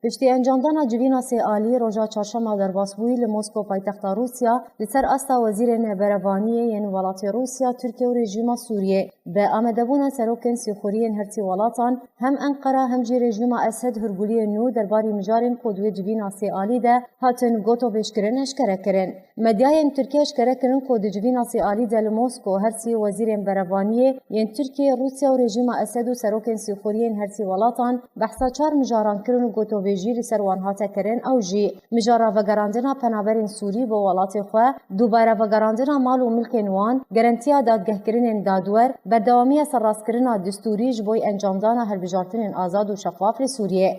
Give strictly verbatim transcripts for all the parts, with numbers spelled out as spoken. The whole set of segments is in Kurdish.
Piştî encamdana civîna sê alî roja çarşema derbasbûyî li Mosko paytexta Rûsya li ser asta wezîrên berevaniyê yên welatê Rûsya, Tirkiye û rejîma Sûriyê bi amadebûna serokên sîxuriyên her sî welatan hem Enqera hem jî rejîma Esed hûrguliyên nû derbarî mijarên ku di wê civîna sê alî de hatin gotovêjkirin eşkere kirin. Medyayên Tirkiyê eşkere kirin ku di civîna sê alî de li Mosko her sî wezîrên berevaniyê yên Tirkiyê, Rûsya û rejîma Esed û serokên sîxuriyên her sî welatan behsa çar mijaran kirin û gotovêjî li ser wan hate kirin, ew jî mijara vegerandina penaberên Sûrî bo welatê xwe, dubare vegerandina mal û milkên wan, gerentiya dadgehkirinên dadwer, berdewamiya serrastkirina distûrî ji bo encamdana hilbijartinên azad û şeffaf li Sûriyê.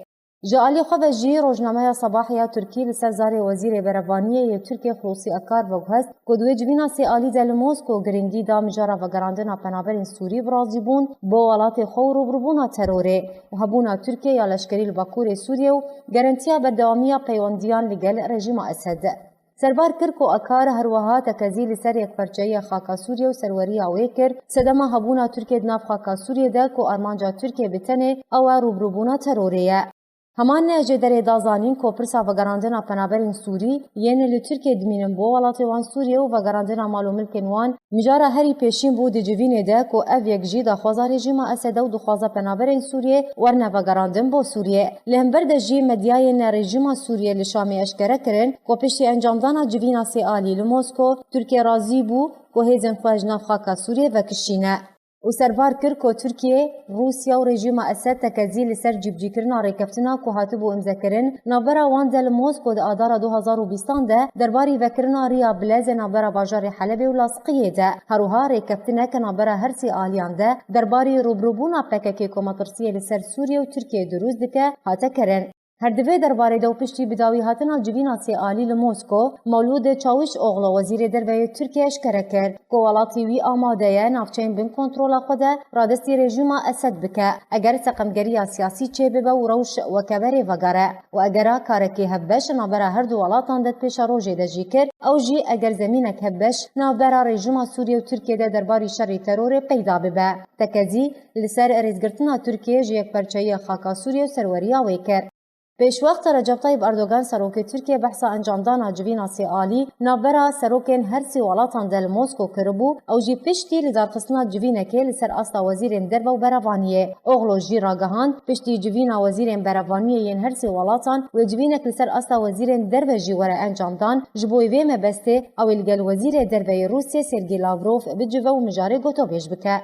Ji alî xwe ve jî rojnameya Sabah ya Tirkî li ser zarê Wezîrê Berevaniyê yê Tirkiyê Xulûsî Akar veguhest ku di wê civîna sê alî de li Mosko giringî da mijara vegerandina penaberên Sûrî bi razîbûn bo welatê xwe û rûbirûbûna terorê û hebûna Tirkiyê ya leşkerî li Bakurê Sûriyê û gerentiya berdewamiya peywendiyan li gel rejîma Esed. Serbar kir ku Akar her wiha tekezî li ser yekperçeyiya xaka Sûriyê û serweriya wê kir, sedema hebûna Tirkiyê di nav xaka Sûriyê de ku armanca Tirkiyê bi tenê ew e rûbirûbûna terorê ye. Heman jêderê da zanîn ku pirsa vegerandina penaberên Sûrî yên li Tirkiyê dimînin bo welatê wan Sûriyê û vegerandina mal û milkên wan mijara herî pêşîn bû di civînê de ku ev yek jî daxwaza rejîma Esed e û dixwaze penaberên Sûriyê werne vegerandin bo Sûriyê. Li hember de jî medyayên rejîma Sûriyê li Şamê eşkere kirin ku piştî encamdana civîna sê alî li Mosko, Tirkiye razî bû ku hêzên xwe ji nav xaka Sûriyê vekişîne. Û serbar kir ku Tirkiye, Rûsya û rejîma Esed tekezî li ser cîbicîkirina rêkeftina ku hatibû îmzekirin navbera wan de li Mosko di Adara du hazar û bîstan de derbarî vekirina riya bilezê navbera bajarê Helebê û Lasiqiyê de, her wiha rêkeftinek navbera her sê aliyan de derbarî rûbirûbûna P K K ku metirsiyê li ser Sûriye û Tirkiye dirûst dike, hate kirin. Her di vê derbarê de û piştî bi dawî hatina civîna sê alî li Mosko, Mewlûd Çawîşoglu, wezîrê derve yê Tirkiyê, eşkere kir ku welatî wî amade ye navçeyên bin kontrola xwe de radestî rejîma Esed bike, eger seqemgeriya siyasî çêbibe û rewş weke berê vegere û egera karekî hevbeş navbera her du welatan de di pêşerojê de jî kir, ew jî eger zemînek hevbeş navbera rejîma Sûriyê û Tirkiyê de derbarî şerê terorê peyda bibe. Tekezî li ser rêzgirtina Tirkiyê ji yekperçeyiya xaka Sûriyê û serweriya wê kir. Pêşwext Recep Tayyip Erdogan, serokê Tirkiyê, behsa encamdana civîna sê alî navbera serokên her sê welatan de li Mosko kiribû, ew jî piştî lidarxistina civînekê li ser asta wezîrên derve û berevaniyê. Oglo jî ragihand, piştî civîna wezîrên berevaniyê yên her sê welatan wê civînek li ser asta wezîrên derve jî were encamdan, ji bo vê mebestê ew ê li gel wezîrê derve yê Rûsiyê Sergey Lavrov bicive û mijarê gotovêj bike.